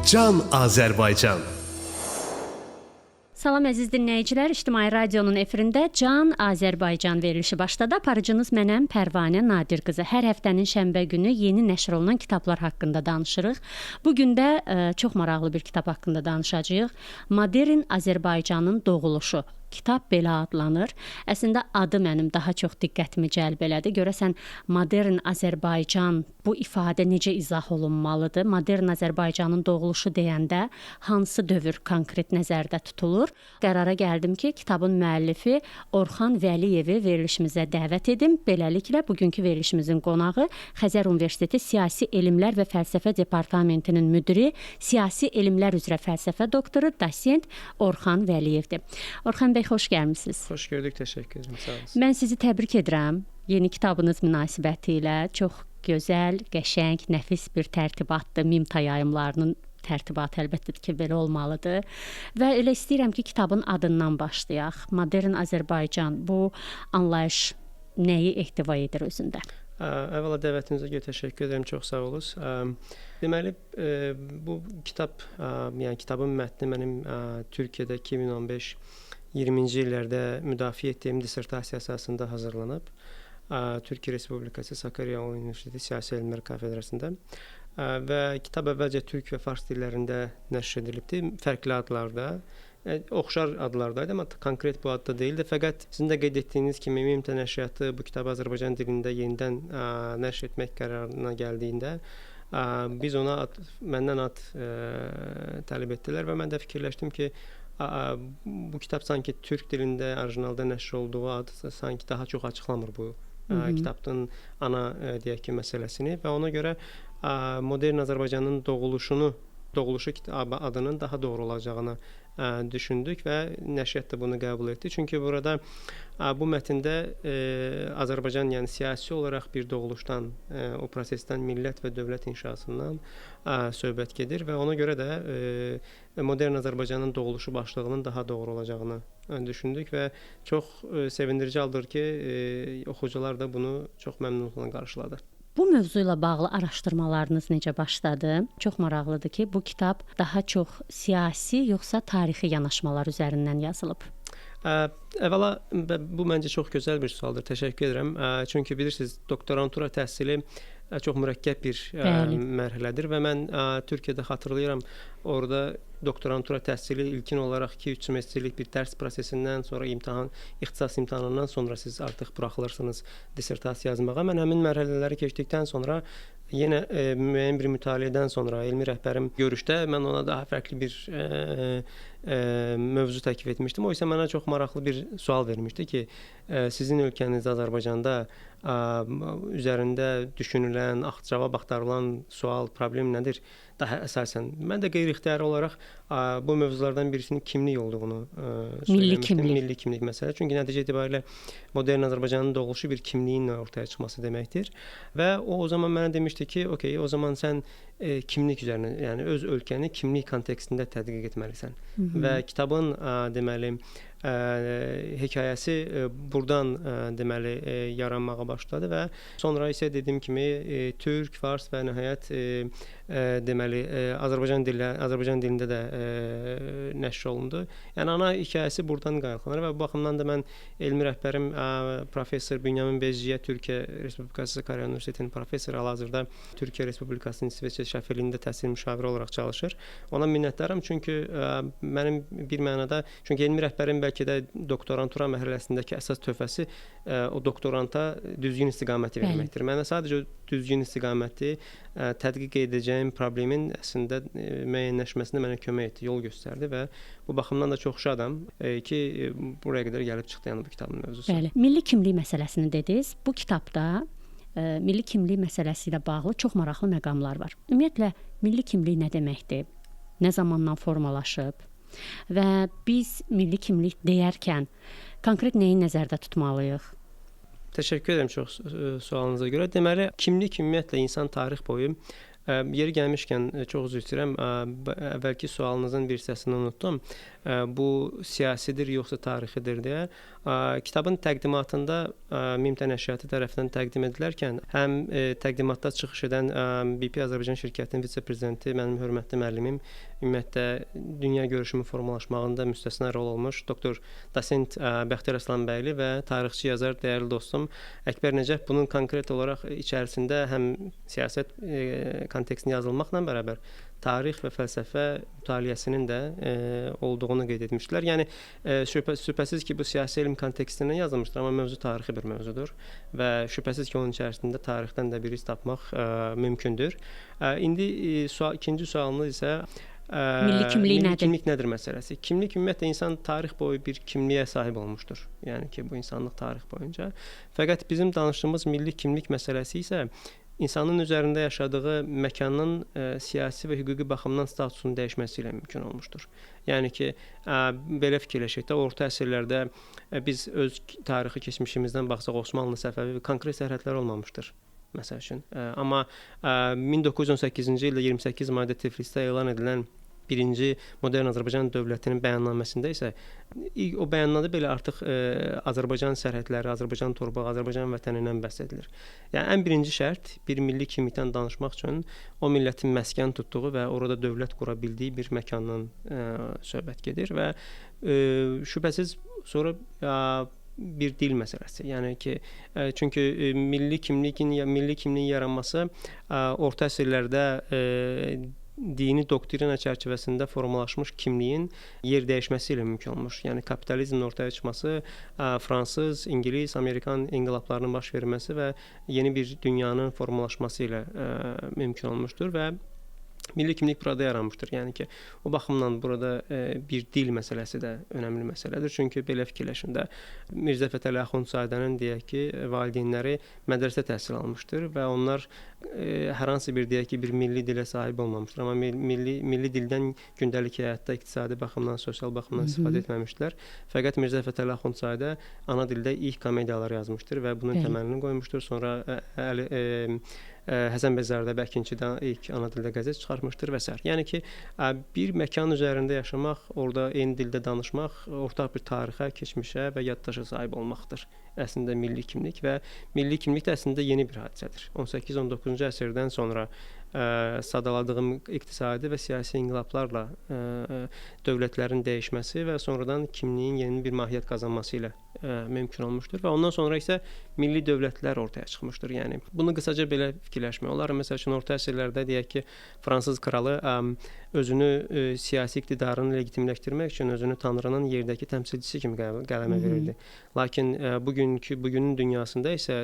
Can Azərbaycan. Salam əziz dinləyicilər, İctimai Radionun efirində Can Azərbaycan verilişi başladı. Aparıcınız mənəm Pərvanə Nadir qızı. Hər həftənin şənbə günü yeni nəşr olunan kitablar haqqında danışırıq. Bu gün də çox maraqlı bir kitab haqqında danışacağıq. Modern Azərbaycanın doğuluşu. Kitab belə adlanır. Əslində adı mənim daha çox diqqətimi cəlb elədi. Görəsən modern Azərbaycan bu ifadə necə izah olunmalıdır? Modern Azərbaycanın doğuluşu deyəndə hansı dövr konkret nəzərdə tutulur? Qərara gəldim ki, kitabın müəllifi Orxan Vəliyevi verilişimizə dəvət edim. Beləliklə bugünkü verilişimizin qonağı Xəzər Universiteti Siyasi Elmlər və Fəlsəfə Departamentinin müdiri, siyasi elmlər üzrə fəlsəfə doktoru, dosent Orxan Vəliyevdir. Orxan bəy, xoş gəlmisiniz. Xoş gördük, təşəkkür edirəm. Sağ olun. Mən sizi təbrik edirəm. Yeni kitabınız münasibətilə çox gözəl, qəşəng, nəfis bir tərtibatdır. Mimta yayımlarının tərtibatı əlbəttə ki, belə olmalıdır. Və elə istəyirəm ki, kitabın adından başlayaq. Modern Azərbaycan bu anlayış nəyi ehtiva edir özündə? Əvvəla dəvətinizə görə təşəkkür edirəm, çox sağ olunuz. Deməli, bu kitab, yəni kitabın mətni mənim Türkiyədə 2015-20-ci illərdə müdafiə etdiyim dissertasiya əsasında hazırlanıb. Türkiyə Respublikası Sakarya Universiteti Siyasi Elmlər Kafedrasında və kitab əvvəlcə türk və fars dillərində nəşr edilibdi, fərqli adlarda, oxşar adlardaydı, amma konkret bu adda deyildi. Fəqət sizin də qeyd etdiyiniz kimi Mimta nəşriyyatı bu kitabı Azərbaycan dilində yenidən nəşr etmək qərarına gəldiyində biz ona ad, məndən ad tələb etdilər və mən də fikirləşdim ki, bu kitab sanki türk dilində orijinalda nəşr olduğu ad sanki daha çox açıqlamır bu kitabın ana deyək ki, məsələsini və ona görə modern Azərbaycanın doğuluşu adının daha doğru olacağını düşündük və nəşriyyat da bunu qəbul etdi. Çünki burada bu mətndə Azərbaycan, yəni siyasi olaraq bir doğuluşdan, o prosesdən, millət və dövlət inşasından söhbət gedir və ona görə də modern Azərbaycanın doğuluşu başlığının daha doğru olacağını düşündük və çox sevindirici haldır ki, oxucular da bunu çox məmnunluqla qarşıladı. Bu mövzu ilə bağlı araşdırmalarınız necə başladı? Çox maraqlıdır ki, bu kitab daha çox siyasi yoxsa tarixi yanaşmalar üzərindən yazılıb? Əvvəla bu məncə çox gözəl bir sualdır. Təşəkkür edirəm. Çünki bilirsiniz, doktorantura təhsili çox mürəkkəb bir mərhələdir və mən Türkiyədə xatırlayıram, orada doktorantura təhsili ilkin olaraq 2-3 semestrlik bir dərs prosesindən sonra imtahan, ixtisas imtahanından sonra siz artıq buraxılırsınız dissertasiya yazmağa. Mən həmin mərhələləri keçdikdən sonra yenə müəyyən bir mütaliədən sonra elmi rəhbərim görüşdə mən ona daha fərqli bir mövzu təklif etmişdim. O isə mənə çox maraqlı bir sual vermişdi ki, sizin ölkənizdə Azərbaycanda üzərində düşünülən, cavab axtarılan sual, problem nədir? Daha əsasən mən də qeyri-ixtiyari olaraq bu mövzulardan birisinin kimlik olduğunu söyləmişdim. Milli kimlik məsələ. Çünki nəticə itibarilə modern Azərbaycanın doğuluşu bir kimliyin ortaya çıxması deməkdir. Və o zaman mənə demişdi ki, okey, o zaman sən kimlik üzərinə, yəni öz ölkəni kimlik kontekstində tədqiq etməlisən. Və kitabın deməli hekayəsi buradan deməli yaranmağa başladı və sonra isə dediyim kimi türk, fars və nəhayət deməli Azərbaycan dilində də nəşr olundu. Yəni ana hekayəsi buradan qaynaqlanır və bu baxımdan da mən elmi rəhbərim professor Bünyamin Bezciyə, Türkiyə Respublikası Sakarya Universitetinin professoru, hal-hazırda Türkiyə Respublikasının İsveçrə şəfirliyində təhsil müşaviri olaraq çalışır. Ona minnətdaram, çünki mənim bir mənada, çünki elmi rəhbərim bəlkə də doktorantura mərhələsindəki əsas töhfəsi o doktoranta düzgün istiqaməti verməkdir. Mənə sadəcə düzgün istiqaməti tədqiq edəcəyim problemin əslində müəyyənləşməsində mənə kömək etdi, yol göstərdi və bu baxımdan da çox şadam ki, buraya qədər gəlib çıxdı, yəni bu kitabın mövzusu. Bəli, milli kimlik məsələsini dediniz. Bu kitabda milli kimlik məsələsi ilə bağlı çox maraqlı məqamlar var. Ümumiyyətlə, milli kimlik nə deməkdir? Nə zamandan formalaşıb? Və biz milli kimlik deyərkən konkret nəyi nəzərdə tutmalıyıq? Təşəkkür edirəm çox sualınıza görə. Deməli, kimlik ümumiyyətlə insan tarix boyu Yeri gəlmişkən çox üzr istəyirəm, əvvəlki sualınızın bir hissəsini unutdum. Bu siyasidir yoxsa tarixidir deyə. Kitabın təqdimatında Mimtə Nəşriyyatı tərəfindən təqdim edilərkən həm təqdimatda çıxış edən BP Azərbaycan şirkətinin vitse-prezidenti, mənim hörmətli müəllimim, ümumiyyətlə dünya görüşümün formalaşmağında müstəsna rol olmuş doktor dosent Bəxtiyar Aslanbəyli və tarixçi yazar dəyərli dostum Əkbər Nəcəf bunun konkret olaraq içərisində həm siyasət kontekstində yazılmaqla bərabər tarix və fəlsəfə mütaliəsinin də olduğunu qeyd etmişdilər. Yəni şübhəsiz ki, bu siyasi elm kontekstindən yazılmışdır, amma mövzu tarixi bir mövzudur və şübhəsiz ki, onun içərisində tarixdən də bir iz tapmaq mümkündür. İndi ikinci sualınız isə milli kimlik milli nədir? Kimlik nədir məsələsi. Kimlik ümumiyyətlə insan tarix boyu bir kimliyə sahib olmuşdur. Yəni ki, bu insanlıq tarix boyunca. Fəqət bizim danışdığımız milli kimlik məsələsi isə insanın üzərində yaşadığı məkanın siyasi və hüquqi baxımdan statusunun dəyişməsi ilə mümkün olmuşdur. Yəni ki, belə fikirləşək də, orta əsrlərdə biz öz tarixi keçmişimizdən baxsaq, Osmanlı, Səfəvi konkret sərhədlər olmamışdır. Məsəl üçün. Amma 1918-ci ildə 28 mayda Tiflisdə elan edilən birinci modern Azərbaycan dövlətinin bəyannaməsində isə o bəyannamədə belə artıq Azərbaycan sərhədləri, Azərbaycan torpağı, Azərbaycan vətənindən bəhs edilir. Yəni ən birinci şərt bir milli kimlikdən danışmaq üçün o millətin məskən tutduğu və orada dövlət qura bildiyi bir məkandan söhbət gedir və şübhəsiz sonra bir dil məsələsi. Yəni ki, çünki milli kimliyin yaranması orta əsrlərdə dini doktrina çərçivəsində formalaşmış kimliyin yer dəyişməsi ilə mümkün olmuş. Yəni kapitalizmin ortaya çıxması, fransız, ingilis, amerikan inqilablarının baş verməsi və yeni bir dünyanın formalaşması ilə mümkün olmuşdur və milli kimlik burada yaranmışdır. Yəni ki, o baxımdan burada bir dil məsələsi də önəmli məsələdir. Çünki belə fikirləşin də, Mirzə Fətəli Axundzadənin deyək ki, valideynləri mədrəsə təhsil almışdır və onlar hər hansı bir deyək ki, bir milli dilə sahib olmamışdır. Amma milli dildən gündəlik həyatda iqtisadi baxımdan, sosial baxımdan istifadə etməmişdilər. Fəqət Mirzə Fətəli Axundzadə ana dildə ilk komediyalar yazmışdır və bunun təməlini qoymuşdur. Sonra Həsən bəy Zardəbi Əkinçidə ilk ana dildə qəzet çıxartmışdır və sair. Yəni ki, bir məkan üzərində yaşamaq, orada eyni dildə danışmaq, ortaq bir tarixə, keçmişə və yaddaşa sahib olmaqdır. Əslində milli kimlik və milli kimlik də əslində yeni bir hadisədir. 18-19-cu əsrdən sonra sadaladığım iqtisadi və siyasi inqilablarla dövlətlərin dəyişməsi və sonradan kimliyin yeni bir mahiyyət qazanması ilə mümkün olmuşdur və ondan sonra isə milli dövlətlər ortaya çıxmışdır. Yəni bunu qısaca belə fikirləşmək olar. Məsəl üçün orta əsrlərdə deyək ki, fransız kralı özünü siyasi iqtidarını legitimləşdirmək üçün özünü Tanrının yerdəki təmsilçisi kimi qələmə verirdi. Lakin bugünün dünyasında isə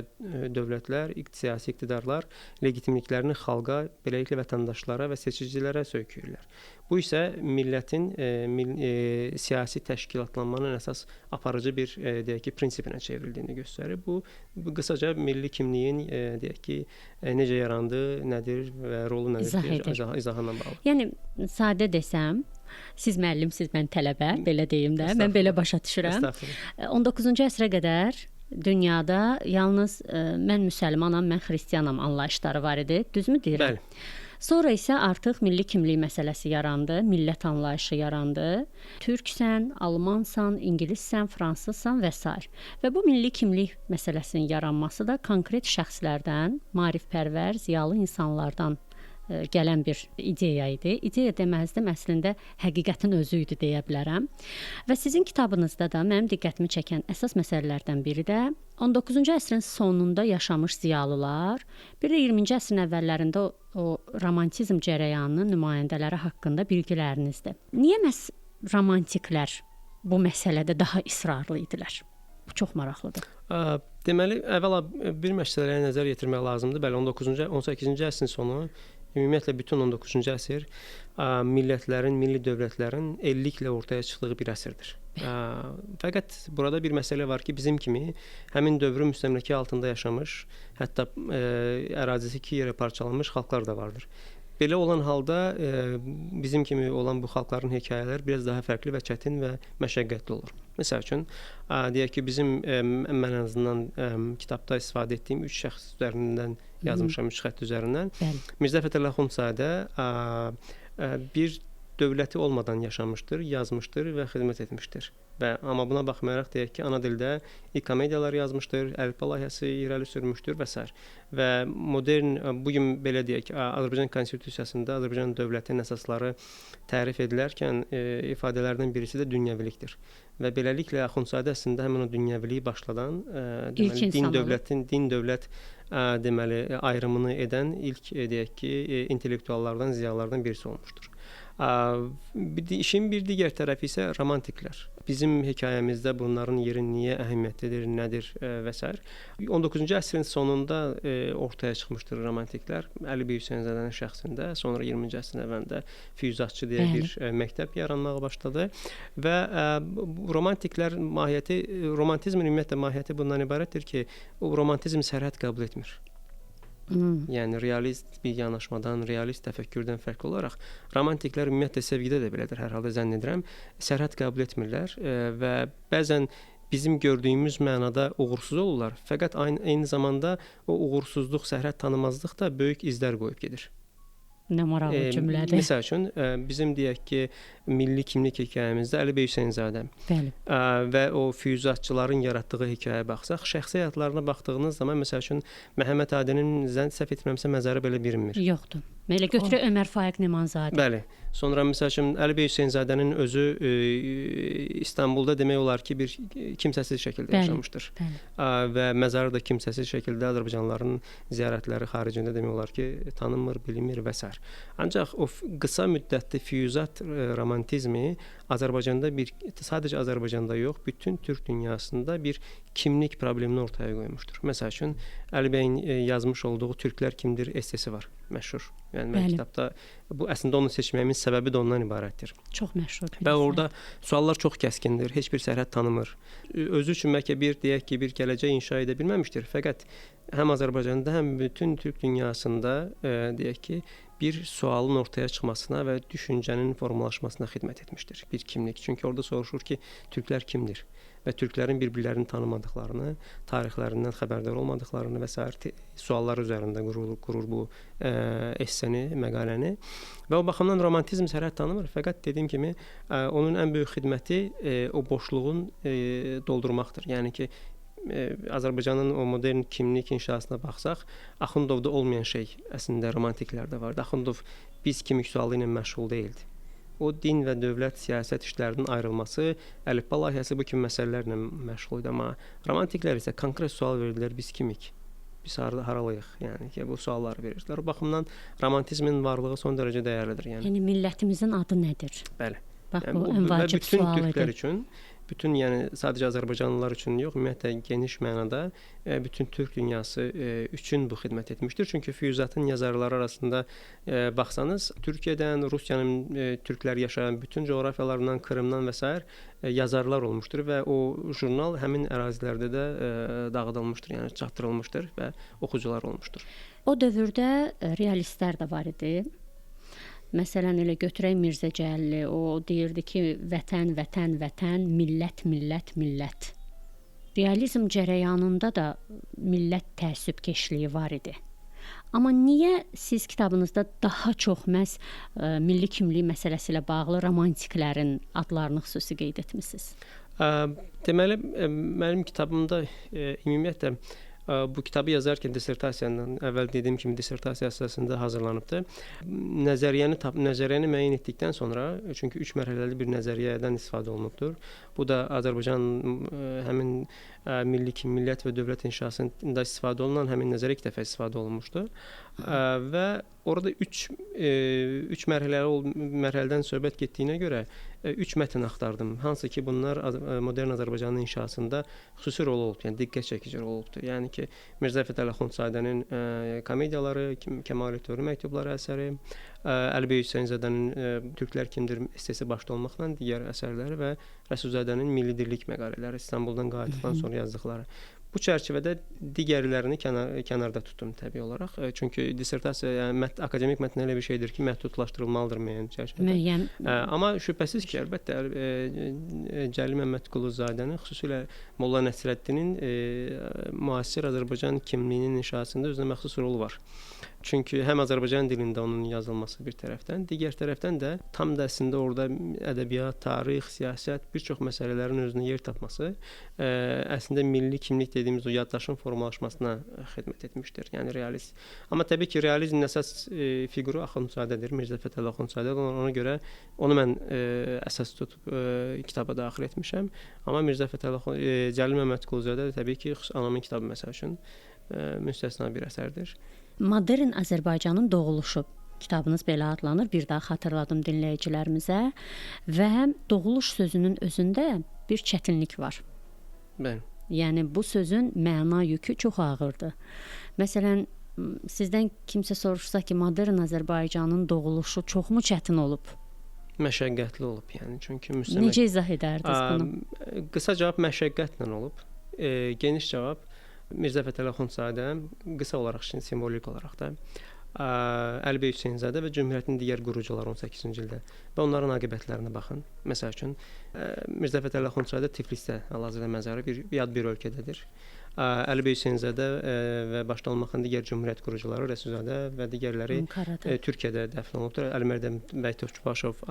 dövlətlər, siyasi iqtidarlar legitimliklərini xalqa, beləliklə vətəndaşlara və seçicilərə söyküyürlər. Bu isə millətin siyasi təşkilatlanmanın əsas aparıcı bir deyək ki, prinsipinə çevrildiyini göstərir. Bu qısaca milli kimliyin deyək ki, necə yarandığı, nədir və rolu nədir izahına bağlı. Yəni sadə desəm, siz müəllimsiz, mən tələbə, belə deyim də, mən belə başa düşürəm. 19-cu əsrə qədər dünyada yalnız mən müsəlmanam, mən xristianam anlayışları var idi. Düzmü deyirəm? Bəli. Sonra isə artıq milli kimlik məsələsi yarandı, millət anlayışı yarandı. Türksən, almansan, ingilissən, fransızsan və sair. Və bu milli kimlik məsələsinin yaranması da konkret şəxslərdən, maarifpərvər, ziyalı insanlardan gələn bir ideya idi. İdeya deməzdim, əslində həqiqətin özü idi deyə bilərəm. Və sizin kitabınızda da mənim diqqətimi çəkən əsas məsələlərdən biri də 19-cu əsrin sonunda yaşamış ziyalılar, bir də 20-ci əsrin əvvəllərində o romantizm cərəyanının nümayəndələri haqqında bilgilərinizdir. Niyə məhz romantiklər bu məsələdə daha israrlı idilər? Bu çox maraqlıdır. Deməli, əvvəla bir məsələyə nəzər yetirmək lazımdır. Bəli, 19-cu, 18-ci əsrin sonu, ümumiyyətlə bütün 19-cu əsr millətlərin, milli dövlətlərin elliklə ortaya çıxdığı bir əsrdir. Fəqət burada bir məsələ var ki, bizim kimi həmin dövrün müstəmləkə altında yaşamış, hətta ərazisi iki yerə parçalanmış xalqlar da vardır. Belə olan halda bizim kimi olan bu xalqların hekayələri biraz daha fərqli və çətin və məşəqqətli olur. Məsəl üçün, deyək ki, bizim mən ən azından kitabda istifadə etdiyim 3 şəxs üzərindən yazmışam, 3 xətt üzərindən. Bəli. Mirzə Fətəli Axundzadə bir dövləti olmadan yaşamışdır, yazmışdır və xidmət etmişdir. Və amma buna baxmayaraq deyək ki, ana dildə ilk komediyalar yazmışdır, əlifba layihəsi irəli sürmüşdür və sair. Və modern bu gün belə deyək, Azərbaycan konstitusiyasında Azərbaycan dövlətinin əsasları tərif edilərkən ifadələrdən birisi də dünyəvilikdir. Və beləliklə Axundzadə əslində həmin o dünyəviliyi başladan, deməli din dövlət deməli ayrımını edən ilk deyək ki, intellektuallardan, ziyalılardan birisi olmuşdur. İşin bir digər tərəfi isə romantiklər. Bizim hekayəmizdə bunların yeri niyə əhəmiyyətlidir, nədir və s. 19-cu əsrin sonunda ortaya çıxmışdır romantiklər. Əli bəy Hüseynzadənin şəxsində, sonra 20-ci əsrin əvvəlində Füyuzatçı deyə bir məktəb yaranmağa başladı və romantiklər mahiyyəti, romantizmin ümumiyyətlə mahiyyəti bundan ibarətdir ki, o romantizm sərhəd qəbul etmir. Yəni realist bir yanaşmadan, realist təfəkkürdən fərqli olaraq romantiklər ümumiyyətlə sevgidə də belədir, hər halda zənn edirəm. Sərhəd qəbul etmirlər və bəzən bizim gördüyümüz mənada uğursuz olurlar. Fəqət eyni zamanda o uğursuzluq, sərhəd tanımazlıq da böyük izlər qoyub gedir. Nə maraqlı cümlədir. Məsəl üçün, bizim deyək ki, milli kimlik hekayəmizdə Əli bəy Hüseynzadə və o füyuzatçıların yaratdığı hekayəyə baxsaq, şəxsi həyatlarına baxdığınız zaman, məsəl üçün, Məhəmməd Adinin səhv etmirəmsə məzarı belə bilinmir. Yoxdur. Elə götürək Ömər Faiq Nemanzadə. Bəli. Sonra məsəl üçün Əli bəy Hüseynzadənin özü İstanbulda demək olar ki, bir kimsəsiz şəkildə yaşamışdır. Bəli. Və məzarı da kimsəsiz şəkildə Azərbaycanlıların ziyarətləri xaricində demək olar ki, tanınmır, bilinmir və s. Ancaq o qısa müddətli füyuzat romantizmi Azərbaycanda bir sadəcə Azərbaycanda yox, bütün Türk dünyasında bir kimlik problemini ortaya qoymuşdur. Məsəl üçün Əli bəyin yazmış olduğu Türklər kimdir essesi var, məşhur. Yəni mən kitabda bu əslində onu seçməyimin səbəbi də ondan ibarətdir. Çox məşhur. Və orada suallar çox kəskindir, heç bir sərhəd tanımır. Özü üçün bəlkə bir deyək ki, bir gələcək inşa edə bilməmişdir. Fəqət həm Azərbaycanda, həm bütün Türk dünyasında deyək ki, bir sualın ortaya çıxmasına və düşüncənin formalaşmasına xidmət etmişdir bir kimlik. Çünki orada soruşur ki, türklər kimdir? Və türklərin bir-birlərini tanımadıqlarını, tarixlərindən xəbərdar olmadıqlarını və sair suallar üzərində qurur bu esseni, məqaləni. Və o baxımdan romantizm sərhəd tanımır. Fəqət dediyim kimi, onun ən böyük xidməti o boşluğun doldurmaqdır. Yəni ki, Azərbaycanın o modern kimlik inşasına baxsaq, Axundovda olmayan şey əslində romantiklərdə vardı. Axundov biz kimlik sualı ilə məşğul deyildi. O din və dövlət siyasət işlərinin ayrılması, əlifba layihəsi bu kimi məsələlərlə məşğul idi. Amma romantiklər isə konkret sual verdilər, biz kimik? Biz haralıyıq? Yəni ki, bu sualları verirdilər. O baxımdan romantizmin varlığı son dərəcə dəyərlidir. Yəni millətimizin adı nədir? Bəli. Bax, yəni, bu ən vacib bütün sual türklər idi. Üçün, bütün, yəni sadəcə Azərbaycanlılar üçün yox, ümumiyyətlə geniş mənada bütün Türk dünyası üçün bu xidmət etmişdir. Çünki Füyuzatın yazarları arasında baxsanız, Türkiyədən, Rusiyanın türklər yaşayan bütün coğrafiyalarından, Krımdan və sair yazarlar olmuşdur və o jurnal həmin ərazilərdə də dağıdılmışdır, yəni çatdırılmışdır və oxucular olmuşdur. O dövrdə realistlər də var idi. Məsələn, elə götürək Mirzə Cəlili, o deyirdi ki, vətən, vətən, vətən, millət, millət, millət. Realizm cərəyanında da millət təəssübkeşliyi var idi. Amma niyə siz kitabınızda daha çox məhz milli kimlik məsələsi ilə bağlı romantiklərin adlarını xüsusi qeyd etmisiniz? Deməli, mənim kitabımda ümumiyyətlə bu kitabı yazarkən dissertasiyandan əvvəl dediyim kimi dissertasiya əsasında hazırlanıbdı. Nəzəriyyəni müəyyən etdikdən sonra, çünki 3 mərhələli bir nəzəriyyədən istifadə olunubdur. Bu da Azərbaycan həmin milli millət və dövlət inşasında istifadə olunan həmin nəzəriyyə ilk dəfə istifadə olunmuşdu. Və orada 3 mərhələdən söhbət getdiyinə görə 3 mətn axtardım. Hansı ki, bunlar modern Azərbaycanın inşasında xüsusi rol olubdur, yəni diqqət çəkici rol olubdur. Yəni ki, Mirzə Fətəli Axundzadənin komediyaları, Kəmal Töri məktubları əsəri, Əli bəy Hüseynzadənin Türklər kimdir essesi başda olmaqla digər əsərləri və Rəsulzadənin Milli Dirlik məqalələri İstanbuldan qayıtdıqdan sonra yazdıqları. Bu çərçivədə digərlərini kənarda tutdum təbii olaraq. Çünki dissertasiya, yəni akademik mətn elə bir şeydir ki, məhdudlaşdırılmalıdır müəyyən çərçivədə. Müəyyən. Amma şübhəsiz ki, əlbəttə Cəlil Məmmədquluzadənin, xüsusilə Molla Nəsrəddinin müasir Azərbaycan kimliyinin inşasında özünə məxsus rolu var. Çünki həm Azərbaycan dilində onun yazılması bir tərəfdən, digər tərəfdən də tam da əslində orada ədəbiyyat, tarix, siyasət bir çox məsələlərin özünə yer tapması əslində milli kimlik dediyimiz o yaddaşın formalaşmasına xidmət etmişdir. Yəni realist. Amma təbii ki, realizmin əsas fiquru Axundzadədir, Mirzə Fətəli Axundzadə. Ona görə onu mən əsas tutub kitaba daxil etmişəm. Amma Mirzə Fətəli Cəlil Məmmədquluzadə də təbii ki, anamın kitabı məsəl üçün müstəsna bir əsərdir. Modern Azərbaycanın doğuluşu kitabınız belə adlanır. Bir daha xatırladım dinləyicilərimizə və doğuluş sözünün özündə bir çətinlik var. Bəli. Yəni bu sözün məna yükü çox ağırdır. Məsələn, sizdən kimsə soruşsa ki, modern Azərbaycanın doğuluşu çoxmu çətin olub? Məşəqqətli olub, yəni çünki müstəmləkə. Necə izah edərdiniz bunu? Qısa cavab məşəqqətlə olub. Geniş cavab Mirzə Fətəli Axundzadə, qısa olaraq, şimdi simvolik olaraq da Əli bəy Hüseynzadə və Cümhuriyyətin digər qurucuları 18-ci ildə və onların aqibətlərinə baxın. Məsəl üçün, Mirzə Fətəli Axundzadə Tiflisdə, hal-hazırda məzarı bir yad bir ölkədədir. Əli bəy Hüseynzadə və başda olmaqla digər Cümhuriyyət qurucuları Rəsulzadə və digərləri Türkiyədə dəfn olunubdur. Əli Mərdəm bəy Topçubaşov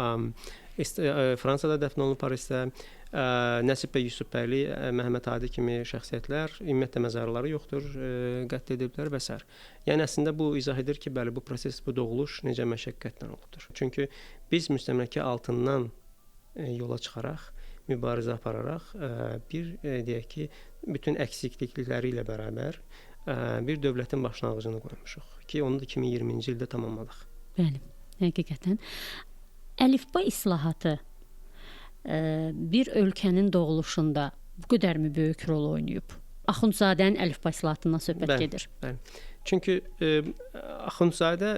Fransada dəfn olunub, Parisdə. Nəsib bəy Yusufbəyli, Məhəmməd Hadi kimi şəxsiyyətlər, ümumiyyətlə məzarları yoxdur, qətl ediblər və s. Yəni əslində bu izah edir ki, bəli, bu proses, bu doğuluş necə məşəqqətlə olubdur. Çünki biz müstəmləkə altından yola çıxaraq, mübarizə apararaq bir deyək ki, bütün əksiklikləri ilə bərabər bir dövlətin başlanğıcını qoymuşuq ki, onu da 2020-ci ildə tamamladıq. Bəli, həqiqətən. Əlifba islahatı bir ölkənin doğuluşunda bu qədərmi böyük rol oynayıb? Axundzadənin əlifba islahatından söhbət gedir. Bəli. Çünki Axundzadə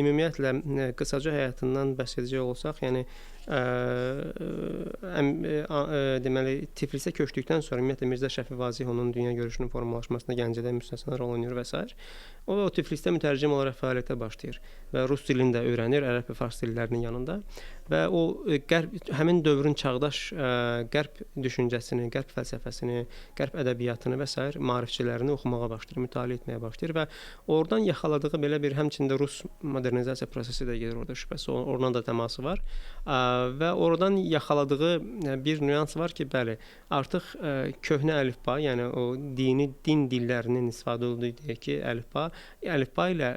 ümumiyyətlə qısaca həyatından bəhs edəcək olsaq, yəni deməli Tiflisə köçdükdən sonra ümumiyyətlə Mirzə Şəfi Vazeh onun dünya görüşünün formalaşmasında Gəncədə müstəsna rol oynayır və s. O Tiflisdə mütərcim olaraq fəaliyyətə başlayır və rus dilini də öyrənir, ərəb və fars dillərinin yanında və o qərb, həmin dövrün çağdaş qərb düşüncəsini, qərb fəlsəfəsini, qərb ədəbiyyatını və s. maarifçilərini oxumağa başlayır, mütaliə etməyə başlayır və oradan yaxaladığı belə bir həmçində rus modernizasiya prosesi də gedir orada şübhəsiz, oradan da təması var. Və oradan yaxaladığı bir nüans var ki, bəli, artıq köhnə əlifba, yəni o dini din dillərinin istifadə olduğu deyək ki, əlifba ilə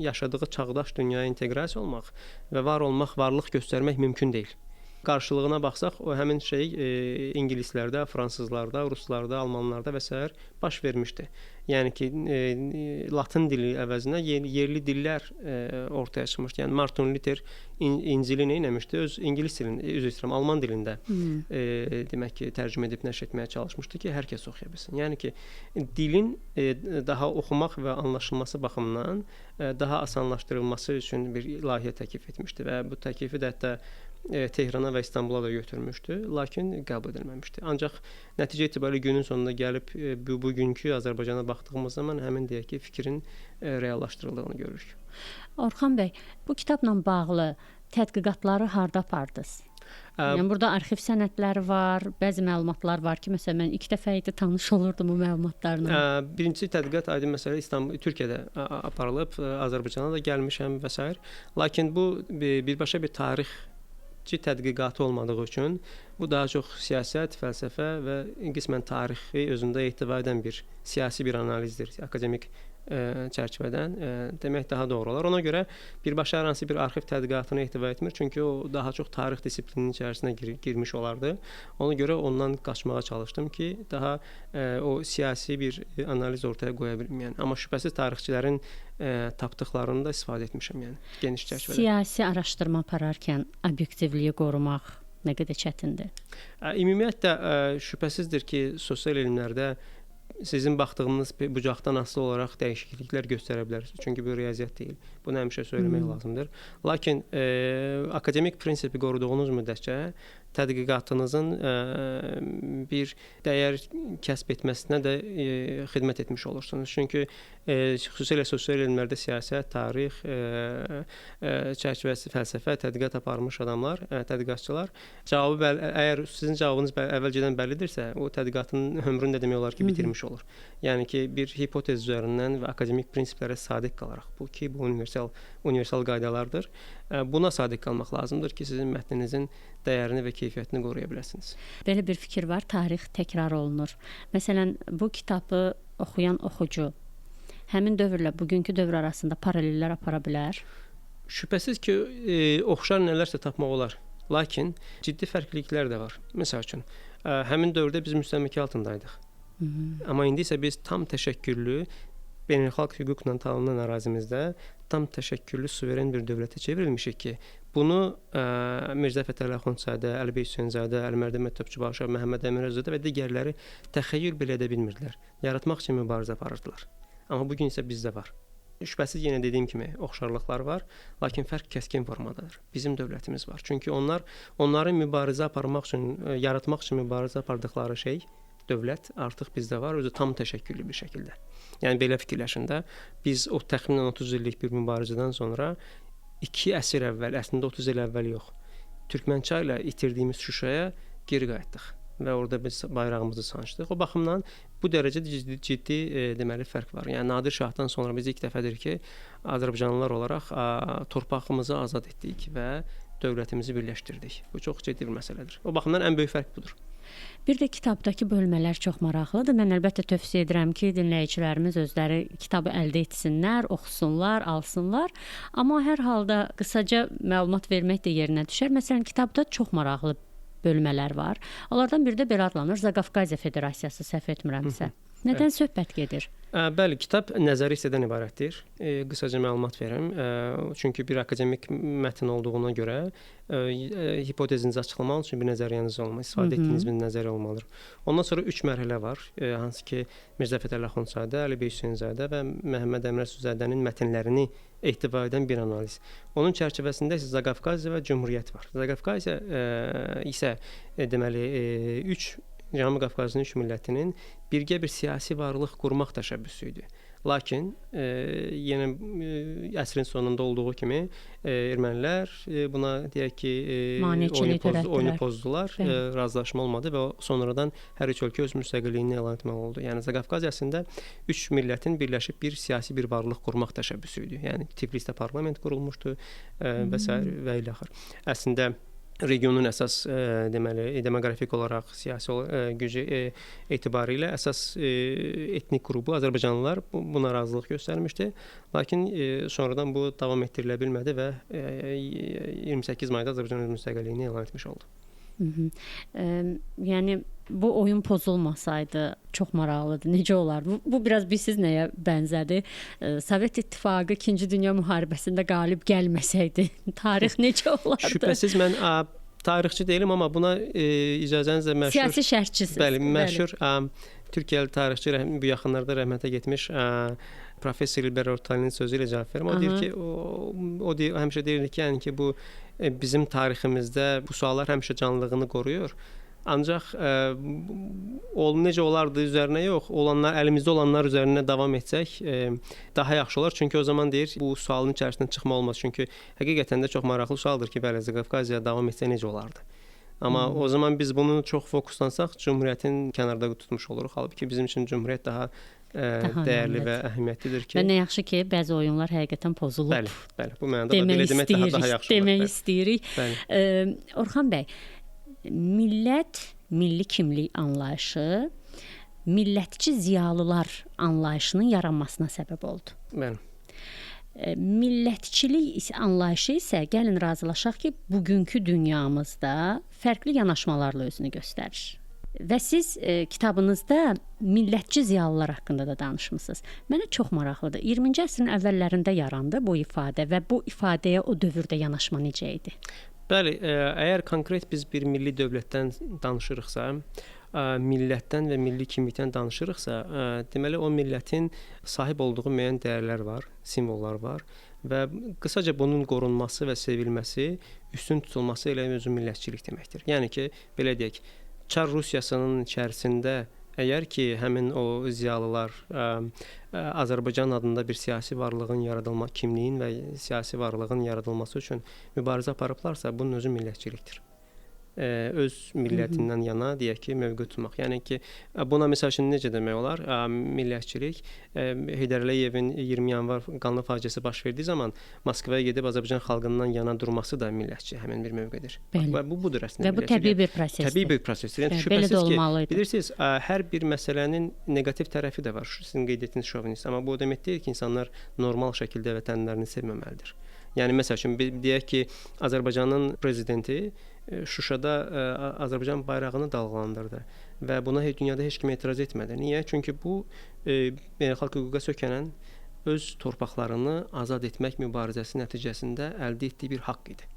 yaşadığı çağdaş dünyaya inteqrasiya olmaq və var olmaq, varlıq göstərmək mümkün deyil. Qarşılığına baxsaq, o həmin şey ingilislərdə, fransızlarda, ruslarda, almanlarda və s. baş vermişdi. Yəni ki, latın dili əvəzinə yerli dillər ortaya çıxmışdı. Yəni Martin Luther İncili nə etmişdi? Öz ingilis dilində, üzr istəyirəm, alman dilində demək ki, tərcümə edib nəşr etməyə çalışmışdı ki, hər kəs oxuya bilsin. Yəni ki, dilin daha oxumaq və anlaşılması baxımından daha asanlaşdırılması üçün bir layihə təklif etmişdi və bu təklifi də hətta Tehrana və İstanbula da götürmüşdü, lakin qəbul edilməmişdi. Ancaq nəticə etibarilə günün sonunda gəlib bugünkü Azərbaycana baxdığımız zaman həmin deyək ki, fikrin reallaşdırıldığını görürük. Orxan bəy, bu kitabla bağlı tədqiqatları harda apardınız? Yəni burada arxiv sənədləri var, bəzi məlumatlar var ki, məsələn mən ilk dəfə idi tanış olurdum bu məlumatlarla. Birincisi tədqiqat aydın məsələ İstanbul, Türkiyədə aparılıb, Azərbaycana da gəlmişəm və s. Lakin bu birbaşa bir tarixçi tədqiqatı olmadığı üçün bu daha çox siyasət, fəlsəfə və qismən tarixi özündə ehtiva edən bir siyasi bir analizdir, akademik çərçivədən demək daha doğru olar. Ona görə birbaşa hər hansı bir arxiv tədqiqatını ehtiva etmir, çünki o daha çox tarix disiplininin içərisinə girmiş olardı. Ona görə ondan qaçmağa çalışdım ki, daha o siyasi bir analiz ortaya qoya bilim. Yəni, amma şübhəsiz tarixçilərin tapdıqlarını da istifadə etmişəm, yəni geniş çərçivədə. Siyasi araşdırma apararkən obyektivliyi qorumaq nə qədər çətindir? Ümumiyyətlə şübhəsizdir ki, sosial elmlərdə sizin baxdığınız bucaqdan asılı olaraq dəyişikliklər göstərə bilərsiniz. Çünki bu riyaziyyat deyil. Bunu həmişə söyləmək lazımdır. Lakin akademik prinsipi qoruduğunuz müddətcə tədqiqatınızın bir dəyər kəsb etməsinə də xidmət etmiş olursunuz. Çünki xüsusilə sosial elmlərdə siyasət, tarix çərçivəsi, fəlsəfə tədqiqat aparmış adamlar, tədqiqatçılar cavabı əgər sizin cavabınız əvvəlcədən bəllidirsə, o tədqiqatın ömrünü də demək olar ki, bitirmiş olur. Yəni ki, bir hipotez üzərindən və akademik prinsiplərə sadiq qalaraq, bu ki, bu universal qaydalardır. Buna sadiq qalmaq lazımdır ki, sizin mətninizin dəyərini və keyfiyyətini qoruya biləsiniz. Belə bir fikir var, tarix təkrar olunur. Məsələn, bu kitabı oxuyan oxucu həmin dövrlə bugünkü dövr arasında paralellər apara bilər? Şübhəsiz ki, oxşar nələrsə tapmaq olar. Lakin ciddi fərqliliklər də var. Məsəl üçün, həmin dövrdə biz müstəmləkə altındaydıq. Amma indi isə biz tam təşəkküllü beynəlxalq hüquqla tanınan ərazimizdə tam təşəkküllü suveren bir dövlətə çevrilmişik ki, bunu Mirzə Fətəli Axundzadə, Əli bəy Hüseynzadə, Əlimərdan Əhməd Topçubaşov, Məhəmməd Əmin Rəsulzadə və digərləri təxəyyül belə edə bilmirdilər. Yaratmaq üçün mübarizə aparırdılar. Amma bu gün isə bizdə var. Şübhəsiz yenə dediyim kimi oxşarlıqlar var, lakin fərq kəskin formadadır. Bizim dövlətimiz var. Çünki onların mübarizə aparmaq üçün, yaratmaq üçün mübarizə apardıqları şey dövlət artıq bizdə var, özü tam təşəkküllü bir şəkildə. Yəni belə fikirləşin də, biz o təxminən 30 illik bir mübarizədən sonra 2 əsr əvvəl, əslində 30 il əvvəl yox, Türkmənçay ilə itirdiyimiz Şuşaya geri qayıtdıq və orada biz bayrağımızı sancdıq. O baxımdan bu dərəcədə ciddi deməli fərq var. Yəni Nadir Şahdan sonra biz ilk dəfədir ki, Azərbaycanlılar olaraq torpağımızı azad etdik və dövlətimizi birləşdirdik. Bu çox ciddi bir məsələdir. O baxımdan ən böyük fərq budur. Bir də kitabdakı bölmələr çox maraqlıdır. Mən əlbəttə tövsiyə edirəm ki, dinləyicilərimiz özləri kitabı əldə etsinlər, oxusunlar, alsınlar. Amma hər halda qısaca məlumat vermək də yerinə düşər. Məsələn, kitabda çox maraqlı bölmələr var. Onlardan biri də belə adlanır, Zaqafqaziya Federasiyası, səhv etmirəmsə. Nədən söhbət gedir? Bəli, kitab nəzəri hissədən ibarətdir. Qısaca məlumat verim. Çünki bir akademik mətn olduğuna görə hipotezinizi açıqlamaq üçün bir nəzəriyyəniz olmalı, istifadə etdiyiniz bir nəzəriyyə olmalıdır. Ondan sonra 3 mərhələ var, hansı ki Mirzə Fətəli Axundzadə, Əli bəy Hüseynzadə və Məhəmməd Əmin Rəsulzadənin mətnlərini ehtiva edən bir analiz. Onun çərçivəsində isə Zaqafqaziya və Cümhuriyyət var. Zaqafqaziya isə deməli 3 Cənubi Qafqazın üç millətinin birgə bir siyasi varlıq qurmaq təşəbbüsü idi. Lakin yenə əsrin sonunda olduğu kimi ermənilər buna deyək ki, oyunu pozdular, razılaşma olmadı və sonradan hər üç ölkə öz müstəqilliyini elan etməli oldu. Yəni Zaqafqaziya əslində üç millətin birləşib bir siyasi bir varlıq qurmaq təşəbbüsü idi. Yəni Tiflisdə parlament qurulmuşdu və sair və ilaxır. Əslində regionun əsas deməli demoqrafik olaraq siyasi gücü etibarilə əsas etnik qrupu Azərbaycanlılar buna razılıq göstərmişdi. Lakin sonradan bu davam etdirilə bilmədi və 28 mayda Azərbaycan öz müstəqilliyini elan etmiş oldu. Yəni bu oyun pozulmasaydı çox maraqlıdır. Necə olardı? Bu biraz bilirsiz nəyə bənzədi? Sovet İttifaqı 2-ci Dünya müharibəsində qalib gəlməsəydi tarix necə olardı? Şübhəsiz mən tarixçi deyiləm, amma buna icazənizlə məşhur siyasi şərhçisiniz. Bəli, məşhur Türkiyəli tarixçi bu yaxınlarda rəhmətə getmiş professor İlber Ortaylı'nın sözü ilə cavab verim. O deyir ki, o deyir, həmişə deyirdi ki, yəni ki bu bizim tariximizdə bu suallar həmişə canlılığını qoruyur. Ancaq necə olardı üzərinə yox, olanlar əlimizdə olanlar üzərinə davam etsək daha yaxşı olar. Çünki o zaman deyir, bu sualın içərisindən çıxma olmaz. Çünki həqiqətən də çox maraqlı sualdır ki, bəli, Zaqafqaziya davam etsə necə olardı? Amma o zaman biz bunu çox fokuslansaq, Cümhuriyyətin kənarda tutmuş oluruq. Halbuki bizim üçün Cümhuriyyət daha dəyərli və əhəmiyyətlidir ki. Və nə yaxşı ki, bəzi oyunlar həqiqətən pozulub. Bəli, bəli. Bu mənada belə demək daha yaxşı olar. Demək istəyirik. Orxan bəy, millət, milli kimlik anlayışı millətçi ziyalılar anlayışının yaranmasına səbəb oldu. Bəli. Millətçilik anlayışı isə gəlin razılaşaq ki, bugünkü dünyamızda fərqli yanaşmalarla özünü göstərir. Və siz kitabınızda millətçi ziyalılar haqqında da danışmısınız. Mənə çox maraqlıdır. 20-ci əsrin əvvəllərində yarandı bu ifadə və bu ifadəyə o dövrdə yanaşma necə idi? Bəli, əgər konkret biz bir milli dövlətdən danışırıqsa, millətdən və milli kimlikdən danışırıqsa, deməli o millətin sahib olduğu müəyyən dəyərlər var, simvollar var və qısaca bunun qorunması və sevilməsi, üstün tutulması elə özü millətçilik deməkdir. Yəni ki, belə deyək, Çar Rusiyasının içərisində əgər ki, həmin o ziyalılar Azərbaycan adında bir siyasi varlığın yaradılma, kimliyin və siyasi varlığın yaradılması üçün mübarizə aparıblarsa, bunun özü millətçilikdir. Öz millətindən yana deyək ki, mövqe tutmaq. Yəni ki, buna məsəl üçün necə demək olar? Millətçilik Heydər Əliyevin 20 yanvar qanlı faciəsi baş verdiyi zaman Moskvaya gedib Azərbaycan xalqından yana durması da millətçi həmin bir mövqedir. Və bu budur əslində. Və bu təbii bir prosesdir. Təbii bir prosesdir. Yəni şübhəsiz ki, bilirsiniz, hər bir məsələnin neqativ tərəfi də var. Sizin qeyd etdiyiniz şovinist. Amma bu o demək deyil ki, insanlar normal şəkildə vətənlərini sevməməlidir. Yəni məsəl üçün deyək ki, Azərbaycanın prezidenti Şuşada Azərbaycan bayrağını dalğalandırdı və buna dünyada heç kim etiraz etmədi. Niyə? Çünki bu beynəlxalq hüquqa sökənən öz torpaqlarını azad etmək mübarizəsi nəticəsində əldə etdiyi bir haqq idi.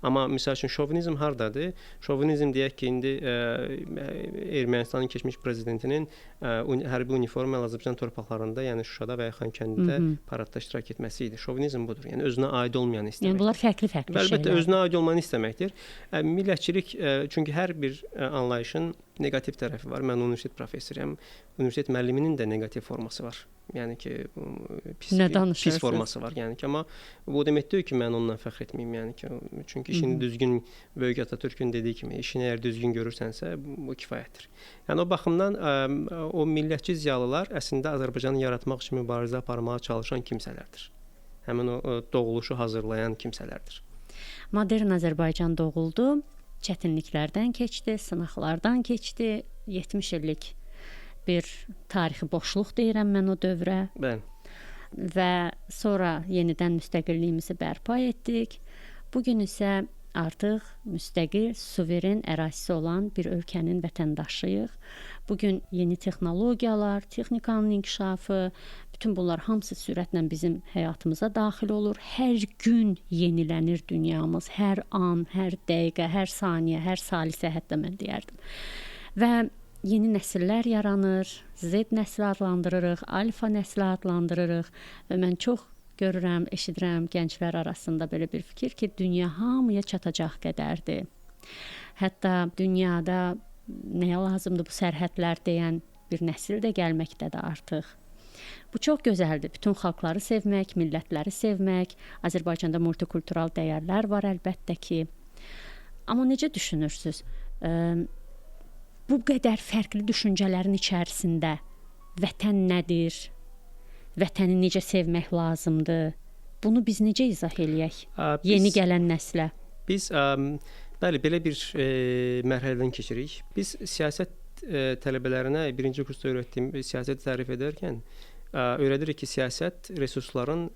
Amma misal üçün şovinizm hardadır? Şovinizm deyək ki, indi Ermənistanın keçmiş prezidentinin hərbi uniforma ilə Azərbaycan torpaqlarında, yəni Şuşada və ya Xankəndidə paradda iştirak etməsi idi. Şovinizm budur. Yəni özünə aid olmayanı istəməkdir. Yəni bunlar fərqli-fərqli şeylər. Əlbəttə özünə aid olmayanı istəməkdir. Millətçilik çünki hər bir anlayışın neqativ tərəfi var. Mən universitet professoruyam. Universitet müəlliminin də neqativ forması var. Yəni ki, pis forması var. Yəni ki, amma bu demək deyil ki, mən ondan fəxr etməyim. Yəni ki, çünki işini düzgün, Böyük Atatürk'ün dediyi kimi, işini əgər düzgün görürsənsə, bu kifayətdir. Yəni o baxımdan o millətçi ziyalılar əslində Azərbaycanı yaratmaq üçün mübarizə aparmağa çalışan kimsələrdir. Həmin o doğuluşu hazırlayan kimsələrdir. Modern Azərbaycan doğuldu, çətinliklərdən keçdi, sınaqlardan keçdi, 70 illik bir tarixi boşluq deyirəm mən o dövrə. Bəli. Və sonra yenidən müstəqilliyimizi bərpa etdik. Bugün isə artıq müstəqil, suveren ərazisi olan bir ölkənin vətəndaşıyıq. Bugün yeni texnologiyalar, texnikanın inkişafı, bütün bunlar hamısı sürətlə bizim həyatımıza daxil olur. Hər gün yenilənir dünyamız, hər an, hər dəqiqə, hər saniyə, hər salisə hətta mən deyərdim. Və yeni nəsillər yaranır, Z nəsli adlandırırıq, alfa nəsli adlandırırıq və mən çox görürəm, eşidirəm gənclər arasında belə bir fikir ki, dünya hamıya çatacaq qədərdir. Hətta dünyada nəyə lazımdır bu sərhədlər deyən bir nəsil də gəlməkdədir artıq. Bu çox gözəldir. Bütün xalqları sevmək, millətləri sevmək. Azərbaycanda multikultural dəyərlər var əlbəttə ki. Amma necə düşünürsünüz? Bu qədər fərqli düşüncələrin içərisində vətən nədir? Vətəni necə sevmək lazımdır? Bunu biz necə izah eləyək yeni gələn nəslə? Biz bəli, belə bir mərhələdən keçirik. Biz siyasət tələbələrinə birinci kursda öyrətdiyim siyasəti tərif edərkən öyrədirik ki, siyasət resursların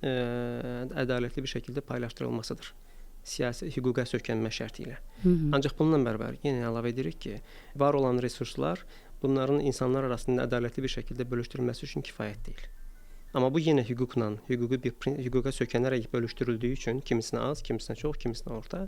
ədalətli bir şəkildə paylaşdırılmasıdır. Siyasi hüquqa sökənmə şərti ilə. Ancaq bununla bərabər yenə əlavə edirik ki, var olan resurslar bunların insanlar arasında ədalətli bir şəkildə bölüşdürülməsi üçün kifayət deyil. Amma bu yenə hüquqla, hüquqa sökənərək bölüşdürüldüyü üçün kimisinə az, kimisinə çox, kimisinə orta,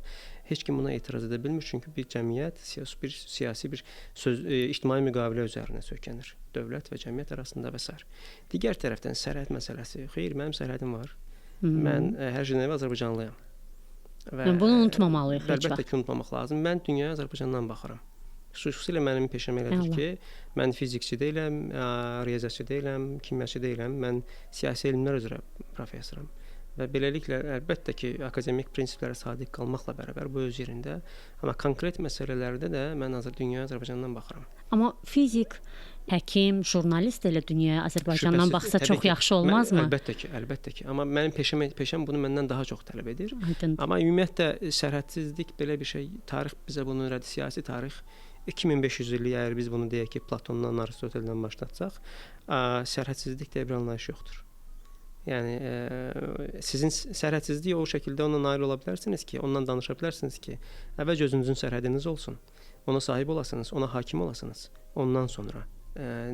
heç kim buna etiraz edə bilmir. Çünki bir cəmiyyət siyasi bir söz, ictimai müqavilə üzərinə sökənir. Dövlət və cəmiyyət arasında və sair. Digər tərəfdən sərhəd məsələsi. Xeyr, mənim sərhədim var. Mən hər şeydən əvvəl Azərbaycanlıyam. Və bunu unutmamalıyıq heç vaxt. Əlbəttə ki, unutmamaq lazım. Mən dünyaya Azərbaycandan baxıram. Xüsusilə mənim peşəm elədir ki, mən fizikçi deyiləm, riyaziyyatçı deyiləm, kimyaçı deyiləm, mən siyasi elmlər üzrə professoram. Və beləliklə, əlbəttə ki, akademik prinsiplərə sadiq qalmaqla bərabər bu öz yerində, amma konkret məsələlərdə də mən dünyaya Azərbaycandan baxıram. Amma fizik, həkim, jurnalist elə dünyaya Azərbaycandan baxsa çox yaxşı olmazmı? Əlbəttə ki, əlbəttə ki. Amma mənim peşəm bunu məndən daha çox tələb edir. Aydın. Amma ümumiyyətlə sərhədsizlik belə bir şey, tarix bizə bunu öyrədir, siyasi tarix 2500 illik, əgər biz bunu deyək ki, Platondan, Aristoteldən başlatsaq, sərhədsizlik deyə bir anlayış yoxdur. Yəni, sizin sərhədsizlik o şəkildə onunla nail ola bilərsiniz ki, ondan danışa bilərsiniz ki, əvvəlcə özünüzün sərhədiniz olsun, ona sahib olasınız, ona hakim olasınız, ondan sonra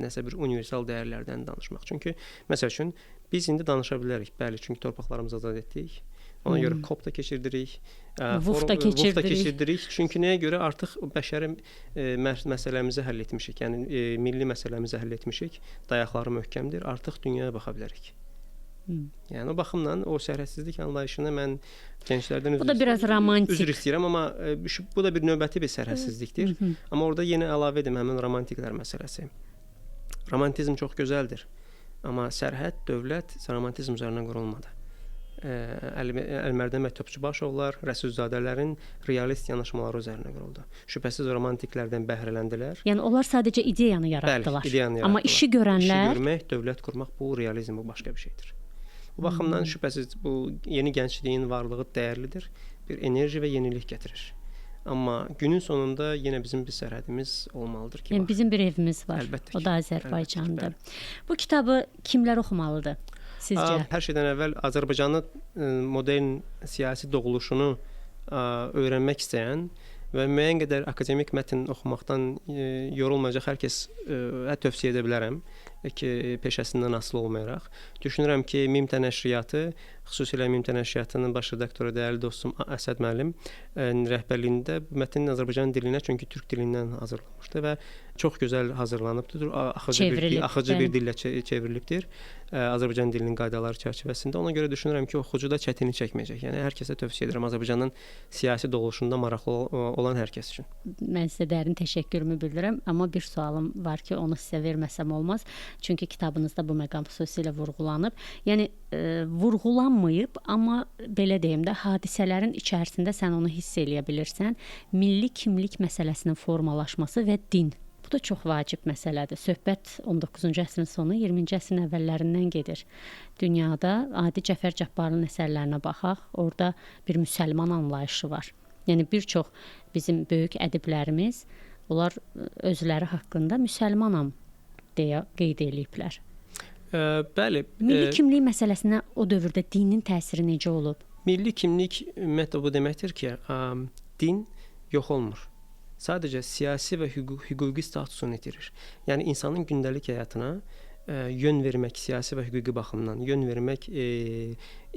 nəsə bir universal dəyərlərdən danışmaq. Çünki, məsəl üçün, biz indi danışa bilərik, bəli, çünki torpaqlarımızı azad etdik, Ona görə COP da keçirdirik, VUF da keçirdirik. Çünki nəyə görə artıq bəşəri məsələmizi həll etmişik. Yəni milli məsələmizi həll etmişik. Dayaqları möhkəmdir. Artıq dünyaya baxa bilərik. Yəni o baxımdan o sərhədsizlik anlayışını mən gənclərdən bu da biraz romantik. Üzr istəyirəm, amma bu da bir növbəti bir sərhədsizlikdir. Amma orada yenə əlavə edim həmin romantiklər məsələsi. Romantizm çox gözəldir. Amma sərhəd, dövlət romantizm üzərinə qurulmadı. Əlimərdan bəy Topçubaşovlar, Rəsulzadələrin realist yanaşmaları üzərinə quruldu. Şübhəsiz romantiklərdən bəhrələndilər. Yəni onlar sadəcə ideyanı yaratdılar. Bəli, ideyanı yaratdılar. Amma işi görənlər, işi görmək, dövlət qurmaq, bu realizm, bu başqa bir şeydir. Bu baxımdan şübhəsiz bu yeni gəncliyin varlığı dəyərlidir. Bir enerji və yenilik gətirir. Amma günün sonunda yenə bizim bir sərhədimiz olmalıdır ki, yəni bizim bir evimiz var. Əlbəttə ki, o da Azərbaycandır. Bu kitabı kimlər oxumalıdır sizcə? Hər şeydən əvvəl Azərbaycanın modern siyasi doğuluşunu öyrənmək istəyən və müəyyən qədər akademik mətn oxumaqdan yorulmayacaq hər kəs tövsiyə edə bilərəm ki, peşəsindən asılı olmayaraq. Düşünürəm ki, Mimtə Nəşriyyatı, xüsusilə Mimtə Nəşriyyatının baş redaktoru dəyərli dostum Əsəd müəllim rəhbərliyində mətnin Azərbaycan dilinə, çünki türk dilindən hazırlanmışdı və çox gözəl hazırlanıbdır. Axıcı bir dillə çevrilibdir. Azərbaycan dilinin qaydaları çərçivəsində. Ona görə düşünürəm ki, oxucu da çətinlik çəkməyəcək. Yəni hər kəsə tövsiyə edirəm Azərbaycanın siyasi doğuluşunda maraqlı olan hər kəs üçün. Mən sizə dərin təşəkkürümü bildirirəm, amma bir sualım var ki, onu sizə verməsəm olmaz. Çünki kitabınızda bu məqam xüsusilə vurğulanıb. Yəni vurğulanmayıb, amma belə deyim də, hadisələrin içərisində sən onu hiss eləyə bilirsən. Milli kimlik məsələsinin formalaşması və din. Bu da çox vacib məsələdir. Söhbət 19-cu əsrin sonu, 20-ci əsrin əvvəllərindən gedir. Dünyada Adi Cəfər Cabbarlının əsərlərinə baxaq, orada bir müsəlman anlayışı var. Yəni bir çox bizim böyük ədiblərimiz, onlar özləri haqqında müsəlmanam deyə qeyd eləyiblər. Bəli. Milli kimlik məsələsinə o dövrdə dinin təsiri necə olub? Milli kimlik ümumiyyətlə bu deməkdir ki, din yox olmur. Sadəcə siyasi və hüquqi statusunu itirir. Yəni insanın gündəlik həyatına yön vermək, siyasi və hüquqi baxımdan yön vermək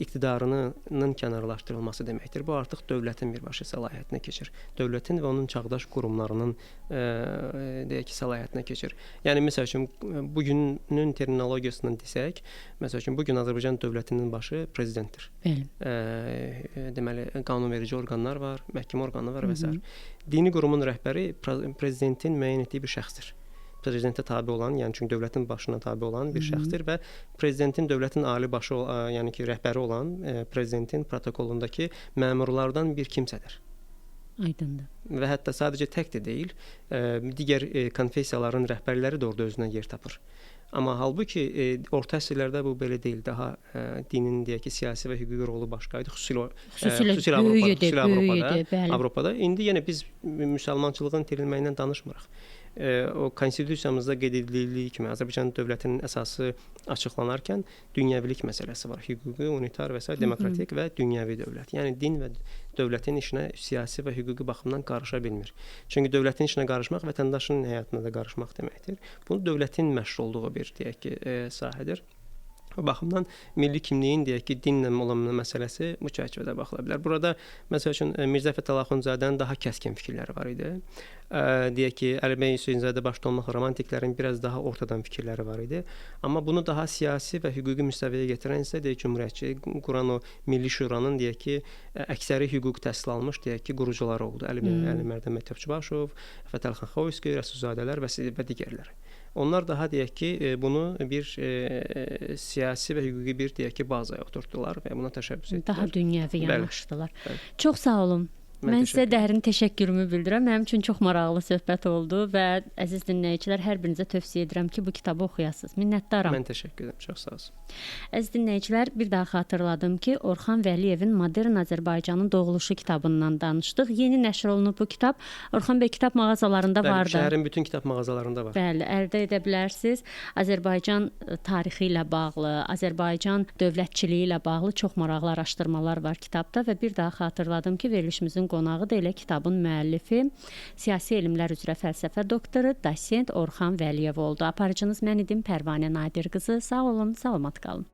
iqtidarının kənarlaşdırılması deməkdir. Bu artıq dövlətin birbaşa səlahiyyətinə keçir. Dövlətin və onun çağdaş qurumlarının deyək ki, səlahiyyətinə keçir. Yəni məsəl üçün bugünün terminologiyasından desək, məsəl üçün bugün Azərbaycan dövlətinin başı prezidentdir. Bəli. Deməli qanunverici orqanlar var, məhkəmə orqanı var və sair. Dini qurumun rəhbəri prezidentin müəyyən etdiyi bir şəxsdir. Prezidentə tabe olan, yəni çünki dövlətin başına tabe olan bir şəxsdir və prezidentin dövlətin ali başı, yəni ki, rəhbəri olan prezidentin protokolundakı məmurlardan bir kimsədir. Aydındır. Və hətta sadəcə tək də deyil, digər konfessiyaların rəhbərləri də orada özünə yer tapır. Amma halbuki orta əsrlərdə bu belə deyil. Daha dinin deyək ki, siyasi və hüquqi rolu başqa idi. Xüsusilə Avropada. İndi yenə biz müsəlmançılığın itirilməyindən danışmırıq. O konstitusiyamızda qeyd edildiyi kimi Azərbaycan dövlətinin əsası açıqlanarkən dünyəvilik məsələsi var. Hüquqi, unitar və sair, demokratik və dünyəvi dövlət. Yəni din və dövlətin işinə siyasi və hüquqi baxımdan qarışa bilmir. Çünki dövlətin işinə qarışmaq vətəndaşın həyatına da qarışmaq deməkdir. Bunu dövlətin məşğul olduğu bir deyək ki, sahədir. O baxımdan milli kimliyin deyək ki, dinlə olan məsələsi bu çərçivədə baxıla bilər. Burada məsəl üçün Mirzə Fətəli Axundzadənin daha kəskin fikirləri var idi. Deyək ki, Əli bəy Hüseynzadə başda olmaqla romantiklərin biraz daha ortadan fikirləri var idi. Amma bunu daha siyasi və hüquqi müstəviyə gətirən isə deyək Cümhuriyyətçi quran o Milli Şuranın deyək ki, əksəri hüquq təhsil almış deyək ki, qurucuları oldu. Əli Mərdan bəy Topçubaşov, Fətəli xan Xoyski, Rəsulzadələr və digərləri. Onlar daha deyək ki, bunu bir siyasi və hüquqi bir deyək ki, bazaya oturtdular və buna təşəbbüs etdilər. Daha dünyəvi yanaşdılar. Bəli. Çox sağ olun. Mən sizə dərin təşəkkürümü bildirirəm. Mənim üçün çox maraqlı söhbət oldu və əziz dinləyicilər, hər birinizə tövsiyə edirəm ki, bu kitabı oxuyasınız. Minnətdaram. Mən təşəkkür edirəm. Çox sağ olun. Əziz dinləyicilər, bir daha xatırladım ki, Orxan Vəliyevin Modern Azərbaycanın doğuluşu kitabından danışdıq. Yeni nəşr olunub bu kitab. Orxan bəy, kitab mağazalarında bəli, vardı. Şəhərin bütün kitab mağazalarında var. Bəli, əldə edə bilərsiniz. Azərbaycan tarixi ilə bağlı, Azərbaycan dövlətçiliyi ilə bağlı çox maraqlı araşdırmalar var kitabda və bir daha xatırladım ki, verilişimizin qonağı da elə kitabın müəllifi, siyasi elmlər üzrə fəlsəfə doktoru, dosent Orxan Vəliyev oldu. Aparıcınız mən idim, Pərvanə Nadir qızı. Sağ olun, salamat qalın.